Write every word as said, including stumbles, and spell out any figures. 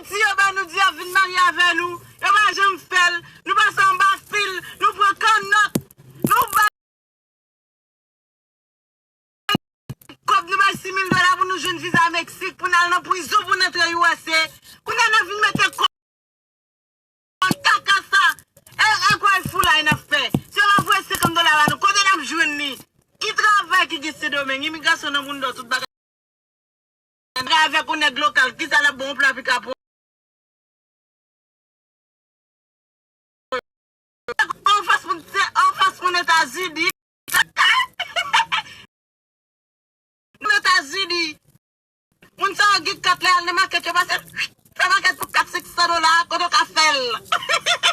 Ayiti, yo ban nou di y ap vin marye avè nou. Yo pa janm fè l. Nou pase anba fil. Nou pran kannòt. Nou bay kòb, nou bay sis mil dola pou nou jwenn viza Meksik, pou n al nan prizon, pou n antre U S A. Kounye a n ap vin mete kòb nan kaka sa. E, e kwè foulay n ap fè. Si yo pa voye senkant dola ba nou, kote n ap jwenn li? Ki travay ki gen Sendomeng? Imigrasyon nan bouda w, tout bagay. Travay avèk yon nèg lokal, kisa l ap bon, yon pla pika pou anfas moun, se anfas moun Etazini. Moun Etazini. Moun sa yo gen kat lè al nan makèt, yo pase fè makèt pou kat senk san dola, kote w ka fè l.